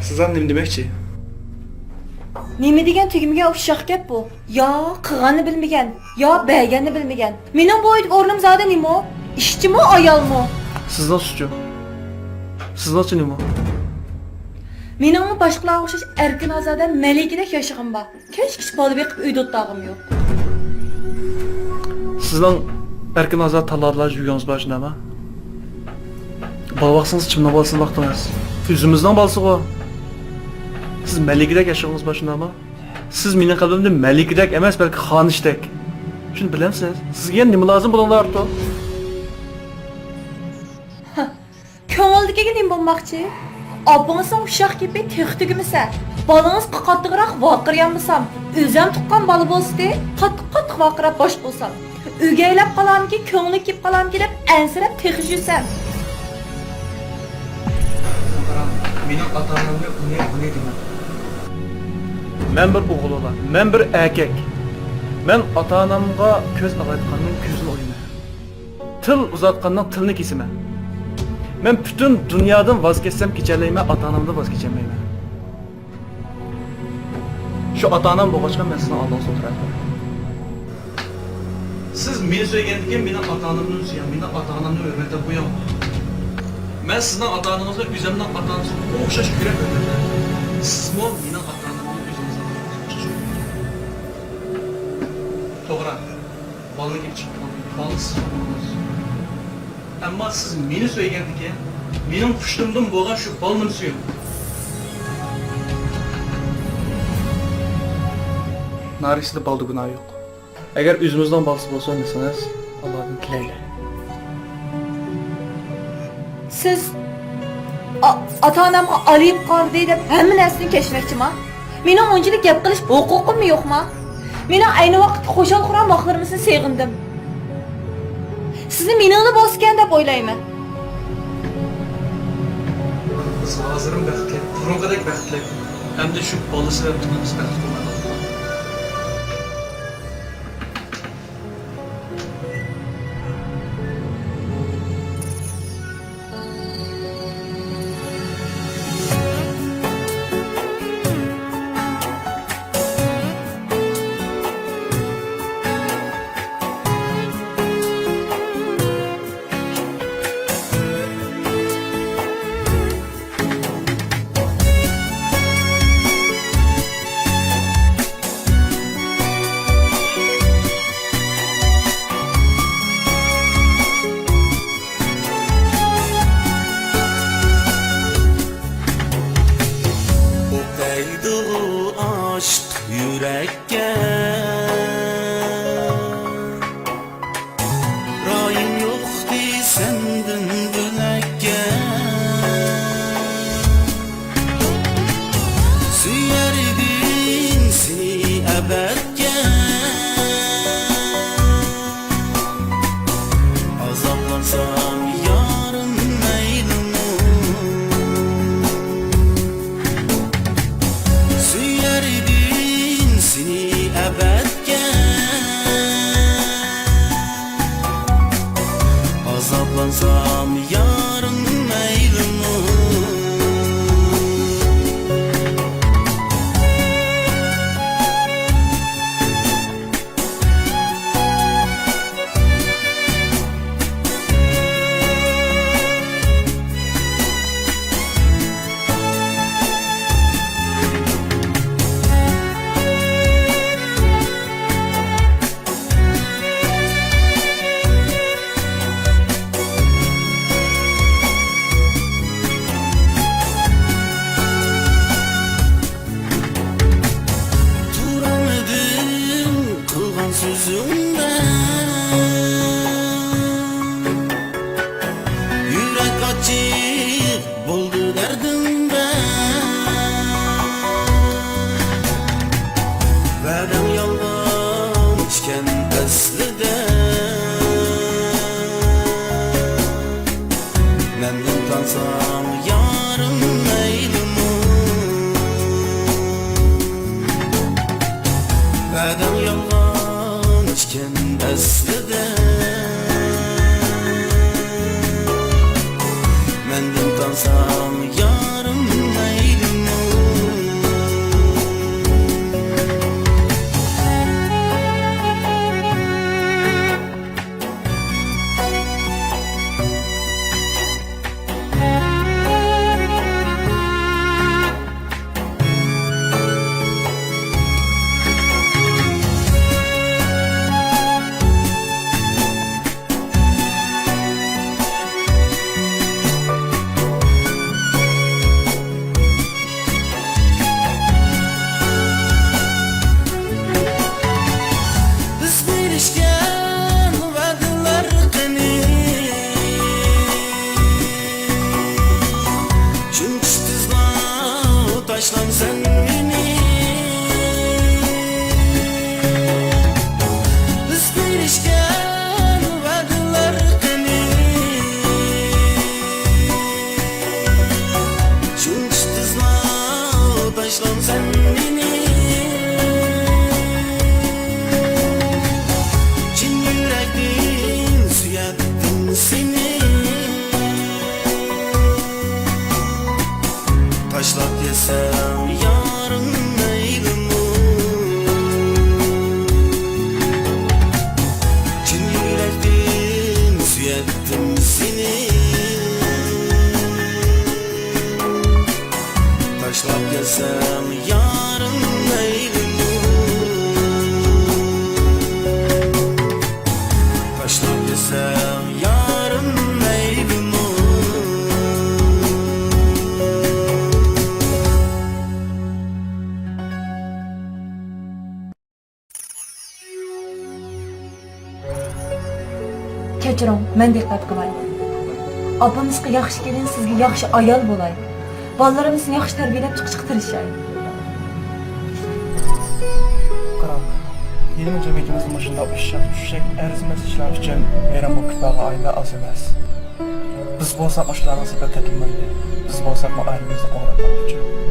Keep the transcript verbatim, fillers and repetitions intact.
سىزلار نېمە دېمەكچى؟ نېمە دېگەن تۈگىمىگەن ئۇششاق گەپ بۇ. يا قىلغاننى بىلمىگەن، يا بەرگەننى بىلمىگەن. مېنىڭ بۇ ئۆيدىكى ئورنۇم زادى نېمە؟ ئىشچىمۇ، ئايالمۇ؟ سىزنىڭچۇ؟ سىزنىڭچە نېمە؟ مېنىڭمۇ باشقىلارغا ئوخشاش ئەركىن ئازادە مەلىكىدەك ياشىغىنىم بار. كەچكىچە بالا بېقىپ ئۆيدە ئولتۇرغىنىم يوق. سىزنىڭ ئەركىن ئازادە تاللا-تارلاش يۈگىڭىز بار، شۇنداقمۇ؟ بالا باقسىڭىز، كىمنىڭ بالىسىنى باقتىڭىز؟ ئۆزىمىزنىڭ بالىسىغۇ. سىز مەلىكىدەك ياشىغىنىڭىز بار، شۇنداقمۇ؟ سىز مېنىڭ قەلبىمدە مەلىكىدەك ئەمەس، بەلكى خانىشتەك. شۇنى بىلەمسىز؟ سىزگە يەنە نېمە لازىم بۇنىڭدىن ئارتۇق؟ كۆڭۈلدىكىگە نېمە بولماقچى؟ ئاپىڭىزنىڭ ئۇششاق گېپى تېخى تۈگىمىسە، بالىڭىزغا قاتتىقراق ۋارقىرىيالمىسام، ئۆزۈم تۇغقان بالا بولسىدى، قاتتىق-قاتتىق ۋارقىراپ باش قوۋسام، ئۆگەيلەپ قالامىكىن، كۆڭلى كېلىپ قالامىكىن دەپ ئەنسىرەپ تېخى يۈرسەم. قاراڭ، مېنىڭ ئاتا-ئانامنى ئۇنى، بۇنى دېمەڭ. مەن بىر ئوغۇل بالا، مەن بىر ئەركەك. مەن ئاتا-ئانامغا كۆز ئالايتقاننىڭ كۆزىنى ئويىمەن. تىل ئۇزاتقاننىڭ تىلىنى كېسىمەن. مەن پۈتۈن دۇنيادىن ۋاز كەچسەم كېچەلەيمەن، ئاتا-ئانامدىن ۋاز كېچەلمەيمەن. شۇ ئاتا-ئانام بولغاچقا مەن سىزنىڭ ئالدىڭىزدا ئولتۇراتتىم. سىز مېنى سۆيگەندىكىن مېنىڭ ئاتا-ئانامنىمۇ سۆيۈڭ، مېنىڭ ئاتا-ئانامنى ھۆرمەتلەپ قويۇڭ. مەن سىزنىڭ ئاتا-ئانىڭىزنى ئۆزۈمنىڭ ئاتا-ئانىسىغا ئوخشاش كۆرۈپ ھۆرمەتلەيمەن. سىزمۇ مېنىڭ ئاتا-ئانامنى ئۆزىڭىزگە ئوخشاش كۆرۈڭ. توغرا. بالىنىڭ گېپى چىقىپ قالدى. بالىنى سىز باقىڭىز. ئەمما سىز مېنى سۆيگەندىكىن، مېنىڭ پۇشتۇمدىن بولغان شۇ بالىنىمۇ سۆيۈڭ. نارەسىدە بالىدا گۇناھ يوق. ئەگەر ئۆزىمىزنىڭ بالىسى بولسا دېسىڭىز، ئاللادىن تىلەيلى. سىز ئا-، ئاتا-ئانامغا ئالىيىپ قالدى دەپ ھەممە نەرسىنى كەچمەكچىما؟ مېنىڭ ئۇنچىلىك گەپ قىلىش ھوقۇقۇممۇ يوقما؟ مېنىڭ ئەينى ۋاقىتتا خۇشال-خۇرام ۋاقىتلىرىمنى سېغىندىم. سىزنى مېنىڭلا بولسىكەن دەپ ئويلايمەن. بىز ھازىرمۇ بەختلىك، بۇرۇنقىدەك بەختلىك. ئەمدى شۇ بالا سەۋەبتىنمۇ بىز بەختلىك بولماي قالدۇق. ئوقۇيدىغۇ ئاشىق يۈرەككە، رايىم يوقتى سەندىن بۆلەككە. سۆيەر ئىدىم سېنى ئەبەدكە، ئازابلانسام يارىم مەيلىمۇ. سۆيەر ئىدىم سېنى ئەبەدكە، ئازابلانسام يارىم مەيلىمۇ. تۇرالمىدىم قىلغان سۆزۈڭدە، يۈرەك ئاچچىق بولدى دەردىمدە. ۋەدەڭ يالغان ئىكەن ئەسلىدە، مەندىن تانساڭ يارىم مەيلىمۇ. ۋەدەڭ يالغان ئىكەن ئەسلىدە، مەندىن تانساڭ يارىم مەيلىمۇ. تاشلاپ كەتسەڭ يارىم مەيلىمۇ، چىن يۈرەكتىن سۆيەتتىم سېنى. تاشلاپ كەتسەڭ يارىم مەيلىمۇ، تاشلاپ كەتسەڭ يارىم مەيلىمۇ. كەچۈرۈڭ، مەن دىققەت قىلاي. ئاپىمىزغا ياخشى كېلىن، سىزگە ياخشى ئايال بولاي. بالىلىرىمىزنى ياخشى تەربىيەلەپ چىقىشقا تىرىشاي. قاراڭ، ھېلىمۇ جەمئىيىتىمىزدە مۇشۇنداق ئۇششاق-چۈششەك، ئەرزىمەس ئىشلار ئۈچۈن ۋەيران بولۇپ كېتىدىغان ئائىلىلەر ئاز ئەمەس. بىز بولساق مۇشۇلارنىڭ سېپىگە قېتىلمايلى. بىز بولساق بۇ ئائىلىمىزنى قوغداپ قالغۇچى.